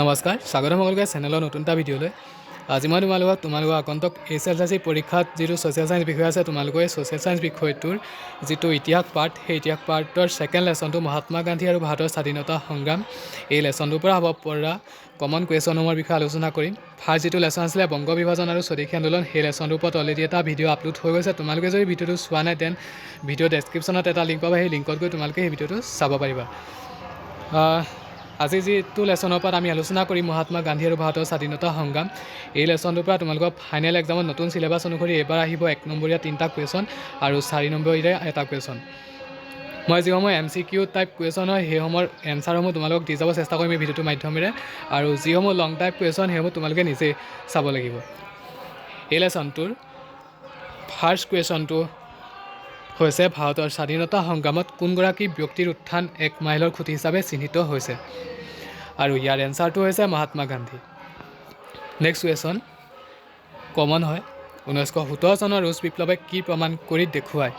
নমস্কাৰ, স্বাগতম সকলোকে চেনেলৰ নতুন এটা ভিডিঅ'লৈ। আজি মই তোমালোকৰ আগন্তুক এইচএছএলচি পৰীক্ষাত যিটো ছ'চিয়েল ছায়েন্স বিষয় আছে, তোমালোকৰ এই ছ'চিয়েল ছায়েন্স বিষয়টোৰ যিটো ইতিহাস পাৰ্ট, সেই ইতিহাস পাৰ্টৰ ছেকেণ্ড লেচনটো মহাত্মা গান্ধী আৰু ভাৰতৰ স্বাধীনতা সংগ্ৰাম, এই লেচনটোৰ পৰা হ'ব পৰা কমন কুৱেশ্যনসমূহৰ বিষয়ে আলোচনা কৰিম। ফাৰ্ষ্ট যিটো লেচন আছিলে বংগ বিভাজন আৰু স্বদেশী আন্দোলন, সেই লেচনটোৰ ওপৰত অলৰেডি এটা ভিডিঅ' আপলোড হৈ গৈছে। তোমালোকে যদি ভিডিঅ'টো চোৱা নাই, then video ডেছক্ৰিপশ্যনত এটা লিংক পাবা, সেই লিংকত গৈ তোমালোকে সেই ভিডিঅ'টো চাব পাৰিবা। আজি যিটো লেচনৰ ওপৰত আমি আলোচনা কৰিম, মহাত্মা গান্ধী আৰু ভাৰতৰ স্বাধীনতা সংগ্ৰাম, এই লেচনটোৰ পৰা তোমালোকৰ ফাইনেল এক্সামত নতুন চিলেবাছ অনুসৰি এইবাৰ আহিব 1 নম্বৰীয়া তিনিটা কুৱেশ্যন আৰু 4 নম্বৰীয়া এটা কুৱেশ্যন। মই যিসমূহ এমচিকিউ টাইপ কুৱেশ্যন হয়, সেইসমূহৰ এনচাৰসমূহ তোমালোকক দি যাব চেষ্টা কৰিম এই ভিডিঅ'টোৰ মাধ্যমেৰে আৰু যিসমূহ লং টাইপ কুৱেশ্যন, সেইসমূহ তোমালোকে নিজেই চাব লাগিব। এই লেচনটোৰ ফাৰ্ষ্ট কুৱেশ্যনটো হৈছে, ভাৰতৰ স্বাধীনতা সংগ্ৰামত কোনগৰাকী ব্যক্তিৰ উত্থান এক মাইলৰ খুঁটি হিচাপে চিহ্নিত হৈছে? আৰু ইয়াৰ এনচাৰটো হৈছে Mahatma Gandhi. Next question common হয়, 1917 চনৰ ৰুছ বিপ্লৱে কি প্ৰমাণ কৰি দেখুৱায়?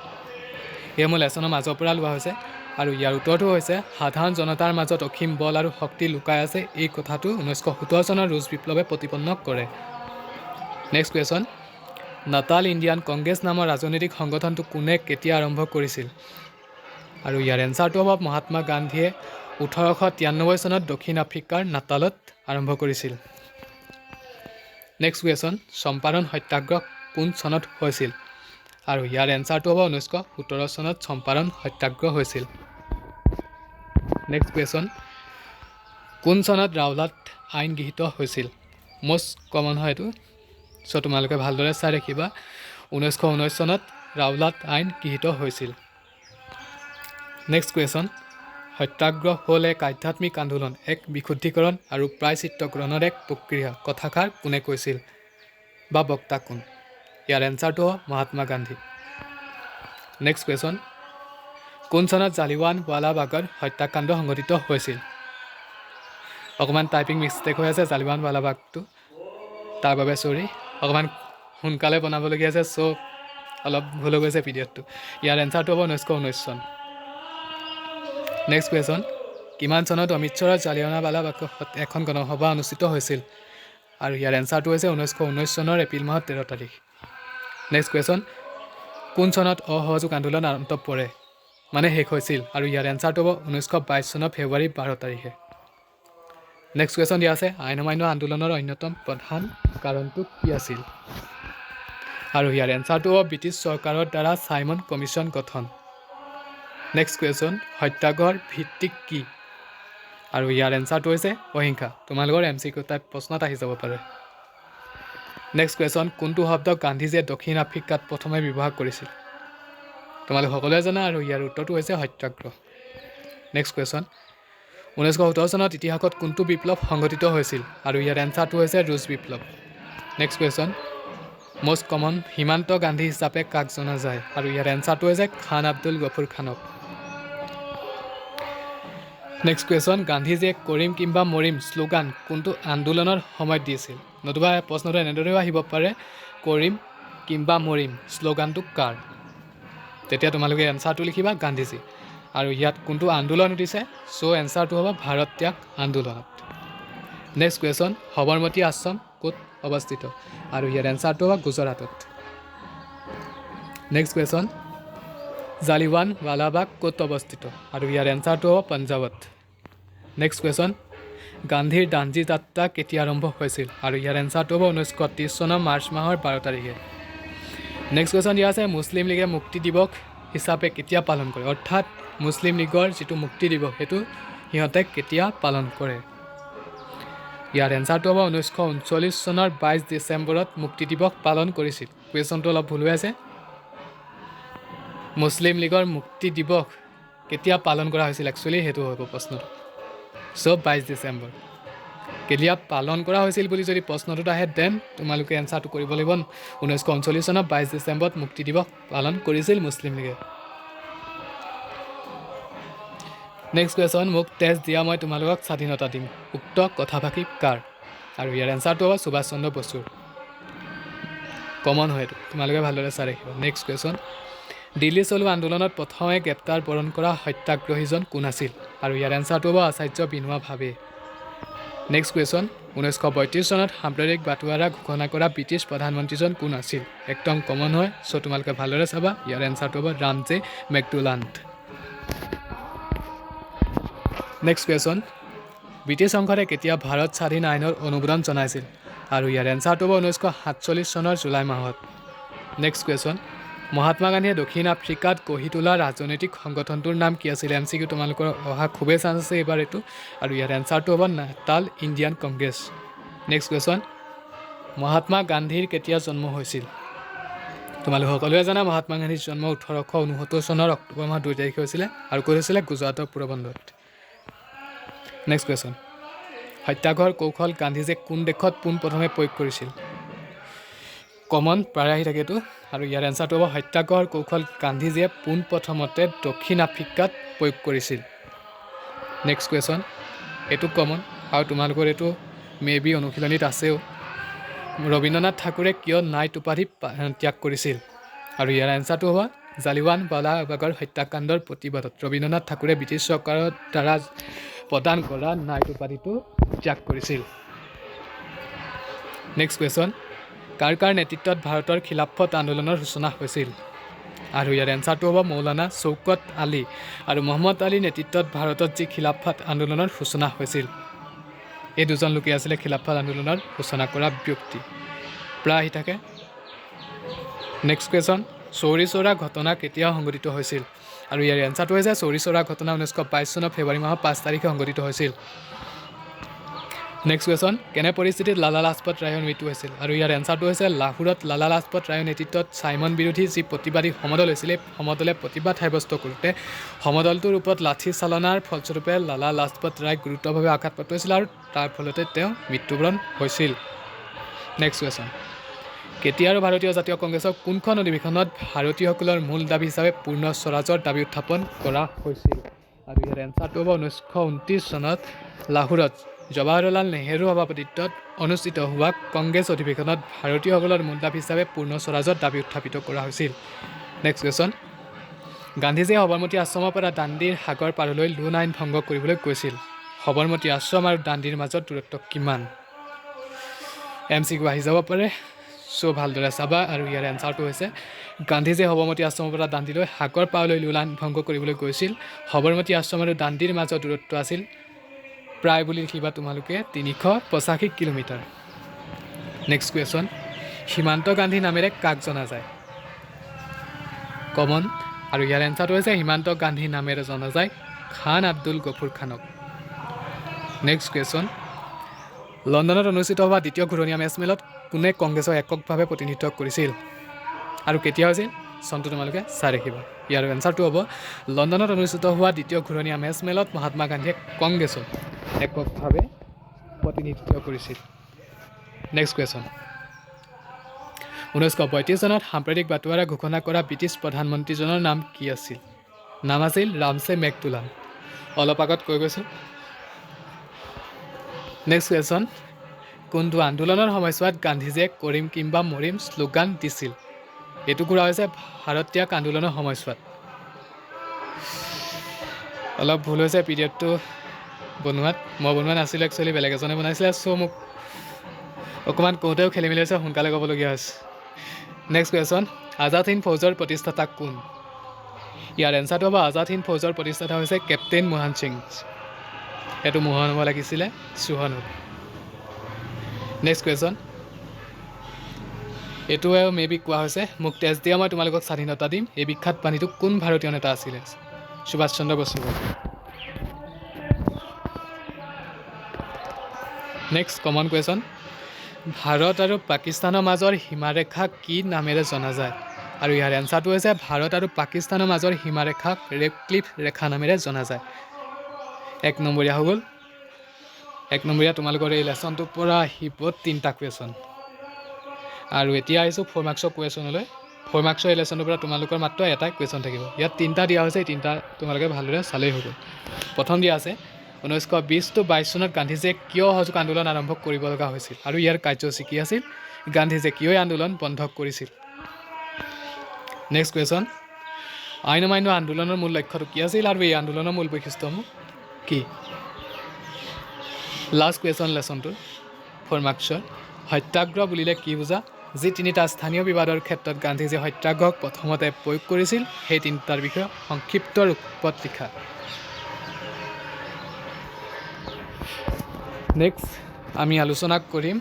এই মোৰ লেচনৰ মাজৰ পৰা লোৱা হৈছে আৰু ইয়াৰ উত্তৰটো হৈছে, সাধাৰণ জনতাৰ মাজত অসীম বল আৰু শক্তি লুকাই আছে, এই কথাটো 1917 চনৰ ৰুছ বিপ্লৱে প্ৰতিপন্ন কৰে। Next question, Natal Indian Congress নামৰ ৰাজনৈতিক সংগঠনটো কোনে কেতিয়া আৰম্ভ কৰিছিল? আৰু ইয়াৰ এনচাৰটো হ'ব, মহাত্মা গান্ধীয়ে 1893 চনত দক্ষিণ আফ্ৰিকাৰ নাটালত আৰম্ভ কৰিছিল। নেক্সট কুৱেশ্যন, চম্পাৰণ সত্যাগ্ৰহ কোন চনত হৈছিল? আৰু ইয়াৰ এনচাৰটো হ'ব, 1917 চনত চম্পাৰণ সত্যাগ্ৰহ হৈছিল। নেক্সট কুৱেশ্যন, কোন চনত ৰাওলাট আইন গৃহীত হৈছিল? মষ্ট কমন হয় এইটো, চ' তোমালোকে ভালদৰে চাই ৰাখিবা। 1919 চনত ৰাওলাট আইন গৃহীত হৈছিল। নেক্সট কুৱেশ্যন, সত্যাগ্ৰহ হ'ল এক আধ্যাত্মিক আন্দোলন, এক বিশুদ্ধিকৰণ আৰু প্ৰায়শ্চিত্তকৰণৰ এক প্ৰক্ৰিয়া, কথাষাৰ কোনে কৈছিল বা বক্তা কোন? ইয়াৰ এনচাৰটো হ'ব মহাত্মা গান্ধী। নেক্সট কুৱেশ্যন, কোন চনত জালিৱান ৱালাবাগৰ হত্যাকাণ্ড সংঘটিত হৈছিল? অকণমান টাইপিং মিষ্টেক হৈ আছে জালিৱান ৱালাবাগটো, তাৰ বাবে চৰি। অকণমান সোনকালে বনাবলগীয়া আছে, চ' অলপ ভুল হৈ গৈছে পিডিএফটো। ইয়াৰ এনচাৰটো হ'ব 1919 চন। নেক্সট কুৱেশ্যন, কিমান চনত অমৃতসৰত জালিয়ানৱালাবাগত এখন গণসভা অনুষ্ঠিত হৈছিল? আৰু ইয়াৰ এনচাৰটো হৈছে 1919 চনৰ এপ্ৰিল মাহত 13 তাৰিখ। নেক্সট কুৱেশ্যন, কোন চনত অসহযোগ আন্দোলন অন্ত পৰে, মানে শেষ হৈছিল? আৰু ইয়াৰ এনচাৰটো হ'ব 1922 চনৰ ফেব্ৰুৱাৰী 12 তাৰিখে। নেক্সট কুৱেশ্যন দিয়া আছে, আইন অমান্য আন্দোলনৰ অন্যতম প্ৰধান কাৰণটো কি আছিল? আৰু ইয়াৰ এনচাৰটো হ'ব ব্ৰিটিছ চৰকাৰৰ দ্বাৰা চাইমন কমিশ্যন গঠন। নেক্সট কুৱেশ্যন, সত্যাগ্ৰহৰ ভিত্তি কি? আৰু ইয়াৰ এনচাৰটো হৈছে অহিংসা। তোমালোকৰ এমচিকিউ টাইপ প্ৰশ্নত আহি যাব পাৰে। নেক্সট কুৱেশ্যন, কোনটো শব্দ গান্ধীজীয়ে দক্ষিণ আফ্ৰিকাত প্ৰথমে ব্যৱহাৰ কৰিছিল? তোমালোক সকলোৱে জানা আৰু ইয়াৰ উত্তৰটো হৈছে সত্যাগ্ৰহ। নেক্সট কুৱেশ্যন, 1917 চনত ইতিহাসত কোনটো বিপ্লৱ সংঘটিত হৈছিল? আৰু ইয়াৰ এনচাৰটো হৈছে ৰুছ বিপ্লৱ। নেক্সট কুৱেশ্যন মষ্ট কমন, সীমান্ত গান্ধী হিচাপে কাক জনা যায়? আৰু ইয়াৰ এনচাৰটো হৈছে খান আব্দুল গফুৰ খানক। নেক্সট কুৱেশ্যন, গান্ধীজীয়ে "কৰিম কিম্বা মৰিম" শ্লোগান কোনটো আন্দোলনৰ সময়ত দিছিল? নতুবা প্ৰশ্নটো এনেদৰেও আহিব পাৰে, "কৰিম কিম্বা মৰিম" শ্লোগানটো কাৰ? তেতিয়া তোমালোকে এনচাৰটো লিখিবা গান্ধীজী আৰু ইয়াত কোনটো আন্দোলন উঠিছে, চ' এনচাৰটো হ'ব ভাৰত ত্যাগ আন্দোলনত। নেক্সট কুৱেশ্যন, সবৰমতী আশ্ৰম ক'ত অৱস্থিত? আৰু ইয়াৰ এনচাৰটো হ'ব গুজৰাটত। নেক্সট কুৱেশ্যন, জালিৱান ৱালাবাগ ক'ত অৱস্থিত? আৰু ইয়াৰ এনচাৰটো হ'ব পাঞ্জাৱত। নেক্সট কুৱেশ্যন, গান্ধীৰ দাণ্ডি যাত্ৰা কেতিয়া আৰম্ভ হৈছিল? আৰু ইয়াৰ এনচাৰটো হ'ব 1930 চনৰ মাৰ্চ মাহৰ 12 তাৰিখে। নেক্সট কুৱেশ্যন দিয়া আছে, মুছলিম লীগে মুক্তি দিৱস হিচাপে কেতিয়া পালন কৰে? অৰ্থাৎ মুছলিম লীগৰ যিটো মুক্তি দিৱস, সেইটো সিহঁতে কেতিয়া পালন কৰে? ইয়াৰ এনচাৰটো হ'ব 1939 চনৰ 22 ডিচেম্বৰত মুক্তি দিৱস পালন কৰিছিল। কুৱেশ্যনটো অলপ ভুল হৈ আছে। মুছলিম লীগৰ মুক্তি দিৱস কেতিয়া পালন কৰা হৈছিল, একচুৱেলি সেইটো হ'ব প্ৰশ্নটো। চ' 22 ডিচেম্বৰ। কেতিয়া পালন কৰা হৈছিল বুলি যদি প্ৰশ্নটোত আহে, then তোমালোকে এনচাৰটো কৰিব লাগিব 1939 চনৰ 22 ডিচেম্বৰত মুক্তি দিৱস পালন কৰিছিল মুছলিম লীগে। নেক্সট কুৱেশ্যন, "মোক তেজ দিয়া, মই তোমালোকক স্বাধীনতা দিম", উক্ত কথাফাঁকি কাৰ? আৰু ইয়াৰ এনচাৰটো হ'ব সুভাষ চন্দ্ৰ বসুৰ। কমন হয় এইটো, তোমালোকে ভালদৰে চাই ৰাখিবা। নেক্সট কুৱেশ্যন, দিল্লী চলো আন্দোলনত প্ৰথমে গ্ৰেপ্তাৰ বৰণ কৰা সত্যাগ্ৰহীজন কোন আছিল? আৰু ইয়াৰ এনচাৰটো হ'ব আচাৰ্য বিনোৱা ভাবে। নেক্সট কুৱেশ্যন, 1932 চনত সাম্প্ৰদায়িক বাটোৱাৰা ঘোষণা কৰা ব্ৰিটিছ প্ৰধানমন্ত্ৰীজন কোন আছিল? একদম কমন হয়, চ' তোমালোকে ভালদৰে চাবা। ইয়াৰ এনচাৰটো হ'ব ৰামজে মেকডোনাল্ড। নেক্সট কুৱেশ্যন, ব্ৰিটিছ সংসদে কেতিয়া ভাৰত স্বাধীন আইনৰ অনুমোদন জনাইছিল? আৰু ইয়াৰ এনচাৰটো হ'ব 1947 চনৰ জুলাই মাহত। নেক্সট কুৱেশ্যন, মহাত্মা গান্ধীয়ে দক্ষিণ আফ্ৰিকাত গঢ়ি তোলা ৰাজনৈতিক সংগঠনটোৰ নাম কি আছিল? এম চি কিউ তোমালোকৰ অহা খুবেই চান্স আছে এইবাৰ এইটো। আৰু ইয়াৰ এনচাৰটো হ'ব Natal Indian Congress. Next question, Mahatma গান্ধীৰ কেতিয়া জন্ম হৈছিল? তোমালোক সকলোৱে জানা মহাত্মা গান্ধীৰ জন্ম 1869 চনৰ অক্টোবৰ মাহৰ 2 তাৰিখে হৈছিলে আৰু ক'ত হৈছিলে? গুজৰাটৰ পোৰবন্দৰত। নেক্সট কুৱেশ্যন, সত্যাগ্ৰহৰ কৌশল গান্ধীজীয়ে কোন দেশত পোনপ্ৰথমে প্ৰয়োগ কৰিছিল? কমন প্ৰায় আহি থাকে এইটো। আৰু ইয়াৰ এনচাৰটো হ'ব সত্যাগ্ৰহৰ কৌশল গান্ধীজীয়ে পোনপ্ৰথমতে দক্ষিণ আফ্ৰিকাত প্ৰয়োগ কৰিছিল। নেক্সট কুৱেশ্যন, এইটো কমন আৰু তোমালোকৰ এইটো মে বি অনুশীলনীত আছেও। ৰবীন্দ্ৰনাথ ঠাকুৰে কিয় নাইট উপাধি ত্যাগ কৰিছিল? আৰু ইয়াৰ এনচাৰটো হ'ব জালিৱানৱালাবাগৰ হত্যাকাণ্ডৰ প্ৰতিবাদত ৰবীন্দ্ৰনাথ ঠাকুৰে ব্ৰিটিছ চৰকাৰৰ দ্বাৰা প্ৰদান কৰা নাইট উপাধিটো ত্যাগ কৰিছিল। নেক্সট কুৱেশ্যন, কাৰ কাৰ নেতৃত্বত ভাৰতৰ খিলাফত আন্দোলনৰ সূচনা হৈছিল? আৰু ইয়াৰ এনচাৰটো হ'ব মৌলানা চৌকত আলী আৰু মহম্মদ আলীৰ নেতৃত্বত ভাৰতত যি খিলাফত আন্দোলনৰ সূচনা হৈছিল। এই দুজন লোকেই আছিলে খিলাফত আন্দোলনৰ সূচনা কৰা ব্যক্তি। প্ৰায় আহি থাকে। নেক্সট কুৱেশ্যন, চৌৰি চৌৰা ঘটনা কেতিয়া সংঘটিত হৈছিল? আৰু ইয়াৰ এনচাৰটো হৈছে চৌৰি চৌৰা ঘটনা 1922 চনৰ ফেব্ৰুৱাৰী মাহৰ 5 তাৰিখে সংঘটিত হৈছিল। নেক্সট কুৱেশ্যন, কেনে পৰিস্থিতিত লালা লাজপত ৰায়ৰ মৃত্যু হৈছিল? আৰু ইয়াৰ এনচাৰটো হৈছে লাহোৰত লালা লাজপত ৰায়ৰ নেতৃত্বত চাইমন বিৰোধী যি প্ৰতিবাদী সমদল হৈছিল, এই সমদলে প্ৰতিবাদ সাব্যস্ত কৰোঁতে সমদলটোৰ ওপৰত লাঠি চালনাৰ ফলস্বৰূপে লালা লাজপত ৰায় গুৰুতৰভাৱে আঘাতপ্ৰাপ্ত হৈছিল আৰু তাৰ ফলতে তেওঁ মৃত্যুবৰণ হৈছিল। নেক্সট কুৱেশ্যন, কেতিয়া আৰু ভাৰতীয় জাতীয় কংগ্ৰেছৰ কোনখন অধিৱেশনত ভাৰতীয়সকলৰ মূল দাবী হিচাপে পূৰ্ণ স্বৰাজৰ দাবী উত্থাপন কৰা হৈছিল? আৰু ইয়াৰ এনচাৰটো হ'ব 1929 চনত লাহোৰত জৱাহৰলাল নেহেৰুৰ সভাপতিত্বত অনুষ্ঠিত হোৱা কংগ্ৰেছ অধিৱেশনত ভাৰতীয়সকলৰ মূল দাবী হিচাপে পূৰ্ণ স্বৰাজৰ দাবী উত্থাপিত কৰা হৈছিল। নেক্সট কুৱেশ্যন, গান্ধীজীয়ে সবৰমতী আশ্ৰমৰ পৰা দাণ্ডিৰ সাগৰ পাৰলৈ লোন আইন ভংগ কৰিবলৈ গৈছিল। সবৰমতী আশ্ৰম আৰু দাণ্ডিৰ মাজত দূৰত্ব কিমান? এম চি কিউ আহি যাব পাৰে, চ' ভালদৰে চাবা। আৰু ইয়াৰ এনচাৰটো হৈছে গান্ধীজীয়ে সবৰমতী আশ্ৰমৰ পৰা দাণ্ডিলৈ সাগৰ পাৰলৈ লোন আইন ভংগ কৰিবলৈ গৈছিল। সবৰমতী আশ্ৰম আৰু দাণ্ডিৰ মাজৰ দূৰত্ব আছিল প্ৰায় বুলি লিখিবা তোমালোকে 385 কিলোমিটাৰ। নেক্সট কুৱেশ্যন, সীমান্ত গান্ধী নামেৰে কাক জনা যায়? কমন। আৰু ইয়াৰ এনচাৰটো হৈছে সীমান্ত গান্ধী নামেৰে জনা যায় খান আব্দুল গফুৰ খানক। নেক্সট কুৱেশ্যন, লণ্ডনত অনুষ্ঠিত হোৱা দ্বিতীয় ঘূৰণীয়া মেজমেলত কোনে কংগ্ৰেছক এককভাৱে প্ৰতিনিধিত্ব কৰিছিল আৰু কেতিয়া হৈছিল? চনটো তোমালোকে চাই ৰাখিবা। ইয়াৰ এনচাৰটো হ'ব লণ্ডনত অনুষ্ঠিত হোৱা দ্বিতীয় ঘূৰণীয়া মেজমেলত মহাত্মা গান্ধীয়ে কংগ্ৰেছক এককভাৱে প্ৰতিনিধিত্ব কৰিছিল। নেক্সট কুৱেশ্যন, 1935 চনত সাম্প্ৰদায়িক বাটোৱাৰা ঘোষণা কৰা ব্ৰিটিছ প্ৰধানমন্ত্ৰীজনৰ নাম কি আছিল? নাম আছিল ৰামছে মেকডোনাল্ড, অলপ আগত কৈ গৈছোঁ। নেক্সট কুৱেশ্যন, কোনটো আন্দোলনৰ সময়ছোৱাত গান্ধীজীয়ে কৰিম কিম্বা মৰিম শ্লোগান দিছিল? এইটো কৰা হৈছে ভাৰত ত্যাগ আন্দোলনৰ সময়ছোৱাত। অলপ ভুল হৈছে পি ডি এফটো বনোৱাত, মই বনোৱা নাছিলোঁ একচুৱেলি, বেলেগ এজনে বনাইছিলে, চ' মোক অকণমান কওঁতেও খেলি মেলি হৈছে, সোনকালে ক'বলগীয়া হৈছে। নেক্সট কুৱেশ্যন, আজাদ হিন্দ ফৌজৰ প্ৰতিষ্ঠাতা কোন? ইয়াৰ এনচাৰটো হ'ব আজাদ হিন্দ ফৌজৰ প্ৰতিষ্ঠাতা হৈছে কেপ্টেইন মোহন সিং। এইটো মোহন হ'ব লাগিছিলে, সোহন হ'ল। নেক্সট কুৱেশ্যন, এইটো মে বি কোৱা হৈছে, মোক তেজ দিয়া মই তোমালোকক স্বাধীনতা দিম, এই বিখ্যাত বাণীটো কোন ভাৰতীয় নেতা আছিলে? Subhash Chandra Bose. Next common question, Bharat আৰু পাকিস্তানৰ মাজৰ সীমাৰেখা কি নামেৰে জনা যায়? আৰু ইয়াৰ এনচাৰটো হৈছে ভাৰত আৰু পাকিস্তানৰ মাজৰ সীমাৰেখাক ৰেডক্লিফ ৰেখা নামেৰে জনা যায়। এক নম্বৰীয়া হৈ গ'ল। এক নম্বৰীয়া তোমালোকৰ এই লেচনটোৰ পৰা আহিব তিনিটা কুৱেশ্যন। আৰু এতিয়া আহিছোঁ 4 মাৰ্কছৰ কুৱেশ্যনলৈ। 4 মাৰ্কছৰ এই লেচনটোৰ পৰা তোমালোকৰ মাত্ৰ এটাই কুৱেশ্যন থাকিব। ইয়াত তিনিটা দিয়া হৈছে, এই তিনিটা তোমালোকে ভালদৰে চালেই হৈ গ'ল। প্ৰথম দিয়া আছে 1920 টু 22 চনত গান্ধীজীয়ে কিয় অসহযোগ আন্দোলন আৰম্ভ কৰিব লগা হৈছিল আৰু ইয়াৰ কাৰ্যসূচী কি আছিল? গান্ধীজীয়ে কিয় এই আন্দোলন বন্ধ কৰিছিল? নেক্সট কুৱেশ্যন, আইন অমান্য আন্দোলনৰ মূল লক্ষ্যটো কি আছিল আৰু এই আন্দোলনৰ মূল বৈশিষ্ট্যসমূহ কি? লাষ্ট কুৱেশ্যন লেচনটোৰ 4 মাৰ্কছৰ, সত্যাগ্ৰহ বুলিলে কি বুজা? যি তিনিটা স্থানীয় বিবাদৰ ক্ষেত্ৰত গান্ধীজীয়ে সত্যাগ্ৰহক প্ৰথমতে প্ৰয়োগ কৰিছিল, সেই তিনিটাৰ বিষয়ে সংক্ষিপ্ত ৰূপত লিখা। নেক্সট আমি আলোচনা কৰিম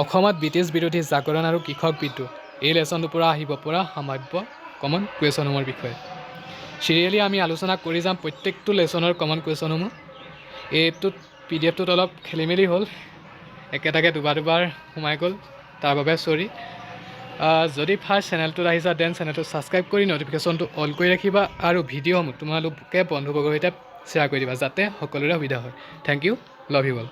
অসমত ব্ৰিটিছ বিৰোধী জাগৰণ আৰু কৃষক বিদ্ৰোহ। এই লেচনটোৰ পৰা আহিব পৰা সম্ভাৱ্য কমন কুৱেশ্যনসমূহৰ বিষয়ে চিৰিয়েলি আমি আলোচনা কৰি যাম, প্ৰত্যেকটো লেচনৰ কমন কুৱেশ্যনসমূহ। এইটোত পিডিএফটোত অলপ খেলি মেলি হ'ল, একেটাকে দুবাৰ দুবাৰ সোমাই গ'ল, তাৰ বাবে চৰি। যদি ফাৰ্ষ্ট চেনেলটোত আহিছা, then চেনেলটো ছাবস্ক্ৰাইব কৰি ন'টিফিকেশ্যনটো অল কৰি ৰাখিবা আৰু ভিডিঅ'সমূহ তোমালোকে বন্ধুবৰ্গৰ সৈতে শ্বেয়াৰ কৰি দিবা, যাতে সকলোৰে সুবিধা হয়। Thank you, love you all.